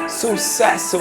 Sucesso!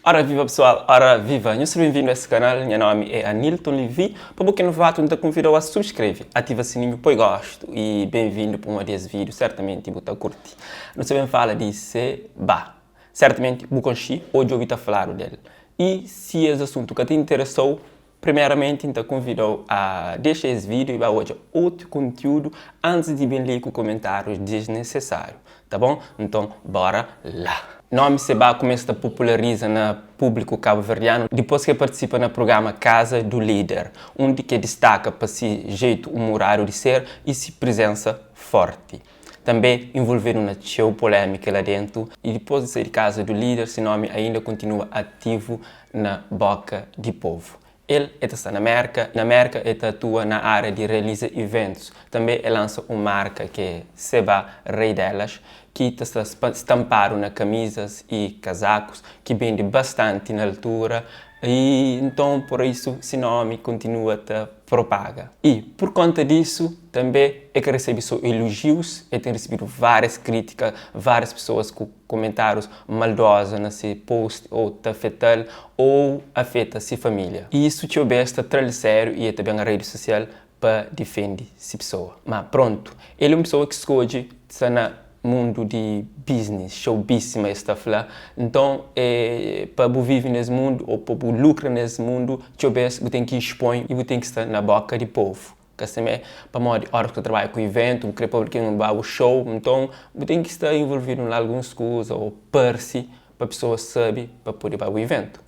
Ora viva pessoal, ora viva! Nhos seja bem-vindo a esse canal, nha nome é Anilton Levy. Pa bo ki é novato, N ta konvidau a subscreve, ativa sininho, poi gosto e bem-vindo pa um des vídeo, certamente bu ta curti. Nu sta ben fala di Seba. Certamente bu konxi ou djobi ta faladu del. E si es assunto ka ta interessau, Primeramenti N ta konvida-u a dexa es vídiu i ba odja otu kontiúdu antis di ben li ku komentárius disnesesáriu, ta bon? Nton, bóra la! Nómi Sebah kumesa ta populariza na públiku kabuverdianu dipôs ki el partisipa na prugrama Casa do Líder, undi ki el distaka pa si jeitu umuradu di ser i si prizénsa fórti. Tanbê involvedu na txeu polémika la déntu i dipôs di sai di Casa do Líder si nómi ainda kontinua ativu na boka di povu. El e ta sta na Merka, na Merka e ta atua na ária di realiza iventus. Tanbê e lansa un marka ki é Seba Rei Delas ki ta sta stampadu na kamizas i kazakus ki bende bastanti na altura i nton pur isu si nómi kontinua ta propaga. I pur konta disu tanbê e ka resebe so elojius, e ten risibidu várias krítika, várias pesoas ku komentárius maldoza na se post ou ta afeta-l ou afeta se família. I isu txeu bês ta tra-l di sériu i e ta ben a redi sosial pa difende se pesoa. Má prontu, el é un pesoa ki skodje sta na mundu di business, showbiz sima es ta fla. Nton, e pa bu vive nes mundu ou pa bu lukra nes mundu, txeu bês bu ten ki expõe i bu ten ki sta na boka di povu. Ka simé, pamodi óras ki bu ta trabadja ku iventu, bu krê pa algen ba bu show, nton bu ten ki sta involvidu na alguns kuza ô parse pa pesoas sabe pa pode ba bu iventu.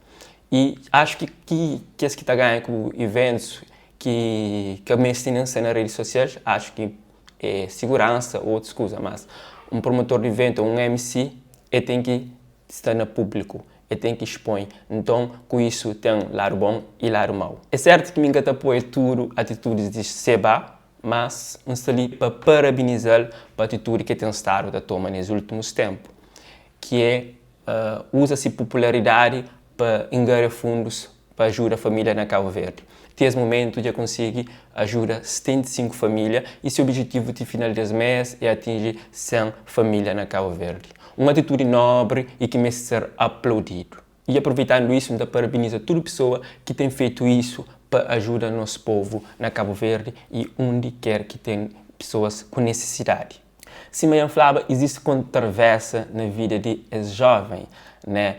I axu ki ki kes ki ta ganha ku iventus ki ka meste nen sta na redi sosial, axu ki é siguransa ô otus kuza, mas un promotor di iventu ô un MC el ten ki sta na públiku, el ten ki expõe. Nton, ku isu ten ladu bon i ladu mau. É sértu ki mi N ka ta apoia tudu atitudis di Seba, mas N sta li pa parabeniza-l pa atitudi ki el ten stadu ta toma nes últimus ténpu, ki é uza si popularidadi pa ingaria fundus pa ajuda família na Kabu Verdi. Ti es mumentu dja konsigi ajuda 75 família y se objetivu ti final des mês é atinji 100 família na Kabu Verdi. Un atitudi nobri y ki meste ser aplaudidu. Y aproveitandu isu N ta parabeniza tudu pesoa ki ten fetu isu pa ajuda nos povu na Kabu Verdi y undi ker ki ten pesoas ku nesesidadi. Sima dja N flaba, izisti kontrversa na vida di es joven, né?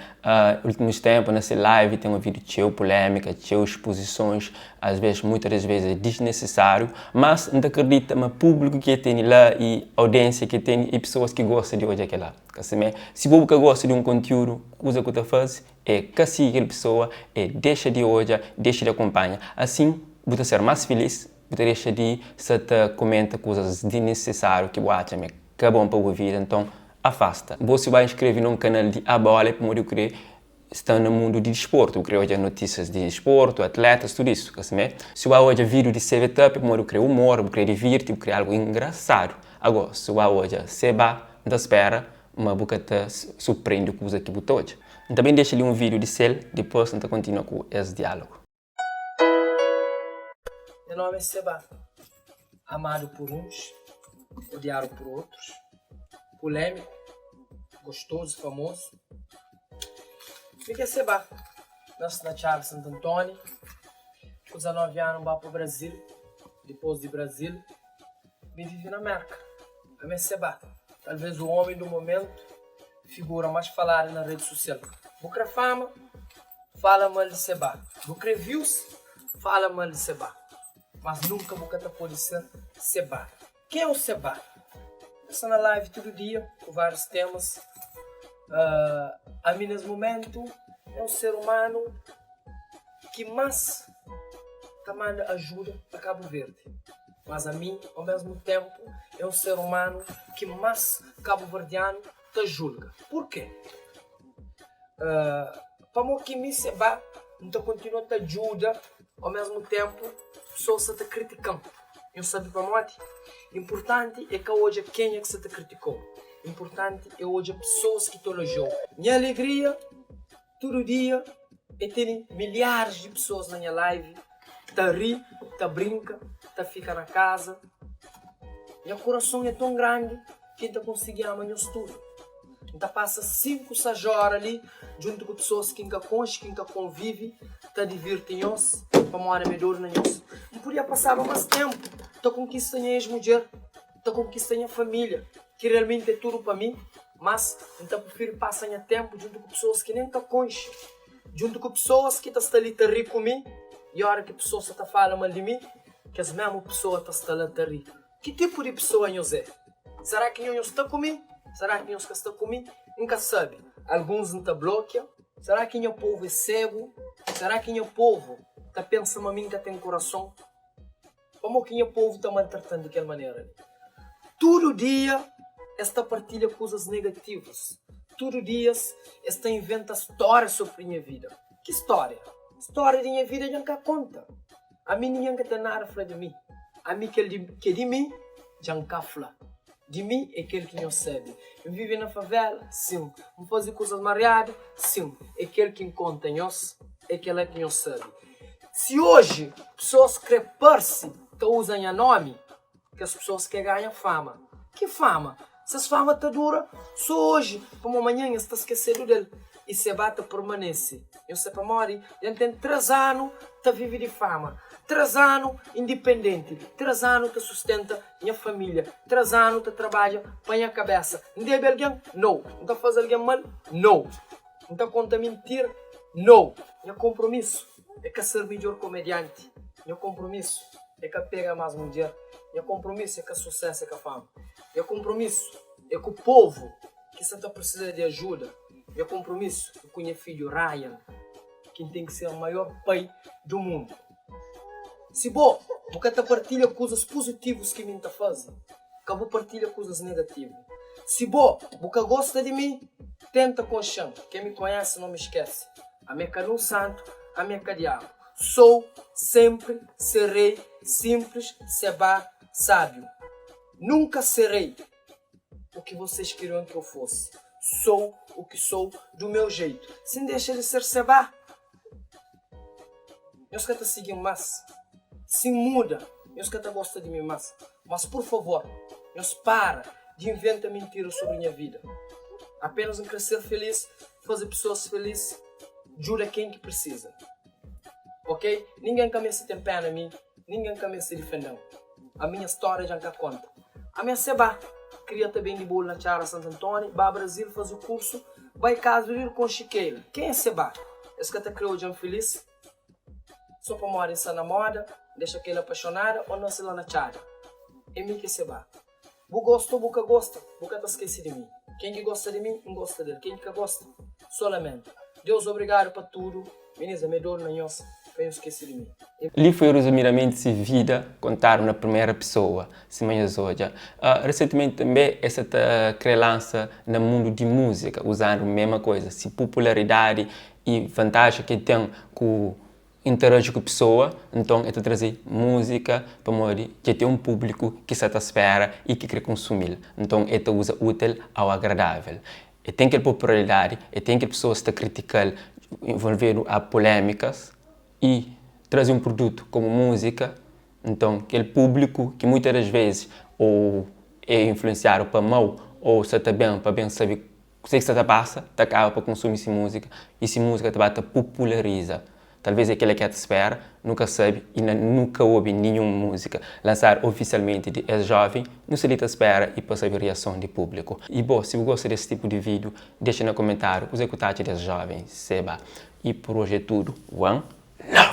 Ultimus tempu na se live ten ovidu txeu pulémika, txeu spozisons, as ves, muitas des ves é disnesisáriu, mas N ta kridita ma públiku ki e tene la y audiénsia ki e tene é pesoas ki gosta di odja kela. Ka simé? Si bo bu ka gosta di un kontiúdu, kuza ku ta faze é ka sigi kel pesoa, é dexa di odja, dexa di akonpanha. Asin bu ta ser más filís. Bu ta dexa di sta ta kumenta kuzas disnisisáriu ki bu atxa ma é ka bon pa bu vida, nton afasta. Bo si bu ba inskreve na un kanal di A-Bola é pamodi bu krê sta na mundu di disportu, bu krê odja notísias di disportu, atletas, tudu isu, ka simé? Si bu ba odja vídiu di CV-Tup é pamodi bu krê umor, bu krê divirti, bu krê algu engrasadu. Agó, si bu ba odja Seba, N ta spera ma bu ka ta surprende ku kuza ki bu ta odja. N ta ben dexa li un vídiu di sel, dipôs N ta kontinua ku es diálogu. Nha nome é Seba, amado por uns, odiado por outros, polêmico, gostoso, famoso. Mi ki é Seba, nasce na Txada Santo Antônio, ku 19 anu N ba pa Brasil, dipôs di Brasil mi vive na Merka. Ami é Seba, talvez o homem do momento, figura mais falada na rede social. Bu kre fama? Fala mal di Seba. Bu kre views? Fala mal di Seba. Mas nunka bu ka ta pode ser Seba. Ken é o Seba? El sta na live tudu dia ku várius temas. Ami nes momentu é un ser humanu ki más ta manda ajuda pa Kabu Verdi. Mas ami ao mesmu tempu é un ser humanu ki más kabuverdianu ta julga. Purke? Pamo ki mi Seba N ta kontinua ta djuda ao mesmu tempu pesoas sa ta kritika-m. Nhos sabe pamodi? Inpurtanti é ka odja kenha ki sa ta kritika-u, inpurtanti é odja pesoas ki ta elojia-u. Nha alegria tudu dia é tene milharis di pesoas na nha live ta ri, ta brinka, ta fika na kaza. Nha kurason é ton grandi ki N ta konsigi ama nhos tudu. ta pasa 5, 6 óra li djuntu ku pesoas ki N ka konxe, ki N ka konvive, ta divirti nhos pamodi ami é dodu na nhos. N podia pasaba más ténpu ta konkista nha ex-mudjer, ta konkista nha família, ki realmenti é tudu pa mi, mas N ta prifiri pasa nha ténpu djuntu ku pesoas ki nen N ka konxe, djuntu ku pesoas ki ta sta li ta ri ku mi, i óra ki pesoas sa ta fala mal di mi, kes mésmu pesoa ta sta la ta ri. Ki tipu di pesoa nhos é? Será ki nho nhos sta ku mi? Será ki nhos ka sta ku mi? N ka sabe. Alguns N ta blokia. Será ki nha povu é segu? Será ki nha povu ta pensa ma mi N ka ten kurason? Pamodi ki nha povu ta maltrata-m di kel manera li? Tudu dia es ta partilha kuzas negativus. Tudu dias es ta inventa stória sobri nha vida. Ki stória? Stória di nha vida dja N ka konta. Ami ningen ka ten nada fla di mi. Ami kel di ke di mi dja N ka fla. Di mi é kel ki nhos sabe. N vive na favela? Sin. N faze kuzas mariadu? Sin. É kel ki N konta nhos, é kela ki nhos sabe. Si oji pesoas kre parse ta uza nha nomi, Kes pesoas ke ganha fama. Ki fama? Ses fama ta dura so oji, pamo manhan es ta skesedu del i se ba ta permanese. Nhos se pamodi dja N ten 3 anu ta vive di fama, 3 anu indipendenti, 3 anu ta sustenta nha familia, 3 anu ta trabadja pa nha kabesa. N debe algen? No. N ta faze algen mal? No. N ta konta mintira? No. Nha konpromisu é ka ser midjor komedianti. Nha konpromisu é ka pega más mudjer. Nha konpromisu é ka susésu, é ka fama. Nha konpromisu é ku povu ki sa ta prisiza di ajuda. Nha konpromisu é ku nha fidju Ryan, ki N ten ki ser maior pai du mundu. Si bo, bu ka ta partilha kuzas puzitivus ki mi N ta faze, ka bu partilha kuzas negativu. Si bo, bu ka gosta di mi, tenta konxe-m. Ken mi konhese, no mi skese. Ami é ka nun santu, ami é ka diabu. Sou, senpri, serei, sinplis, sebá, sábiu. Nunka serei o ki vocês queriam que eu fosse. Sou o que sou do meu jeito. Si N dexa di ser sebá, nhos ka ta sigi-m más. Si N muda, nhos ka ta gosta di mi más. Mas, pur favor, nhos para di inventa mintira sobri nha vida. Apenas N kre ser felis, faze pesoas felis, djuda ken ki prisiza. Ok? Ningen ka meste ten pena mi, ningen ka meste difende-m. Ami nha stória dja N ka konta. Ami é Seba, kria ta bende bolu na Txara Santu Antoni, ba Brazil faze kursu, bai kaza rir konxe Keila. Ken é Seba? Es ka ta kre odja-m filis? So pamodi N sta na moda, N dexa Keila apaxonada ô nase la na txada? É mi ki é Seba. Bu gosta ô bu ka gosta, bu ka ta skese di mi. Ken ki gosta di mi, N gosta del. Ken ki ka gosta, só lamenta. Deus obrigadu pa tudu. Minis, ami é dodu na nhos, ka nhos skese di mi. Li foi rezumidamenti si vida kontadu na primera pesoa, sima nhos odja. Resentimenti tanbe el sa ta kre lansa na mundu di múzika, uzandu mema koza, si popularidadi i vantaji ki el ten ku interaji ku pesoa, nton el ta traze múzika pamodi dja ten un públiku ki sa ta spera i ki kre konsumi-l. Nton el ta uza útil au agradável. El ten kel popularidadi, el ten kel pesoas ta kritika-l, envolvedu a polémikas i traze un produtu komu múzika, nton kel públiku ki muitas das vezis ou é influensiadu pa mau ou sa ta ben pa ben sabe Kuzê ki sta ta pasa ta kaba pa konsumi si múzika i si múzika ta ba ta pupulariza. Talvês é kel-la ki el ta spera, nu ka sabe i na nu ka obi ninhun múzika lansadu ofisialmenti di es jóven. Nu sta li ta spera i pa sabe riason di públiku. I bo, si bu gosta di es tipu di vídiu, dexa na komentáriu kuzê ku ta atxa di es jóven. Seba. I pur oji é tudu. One love!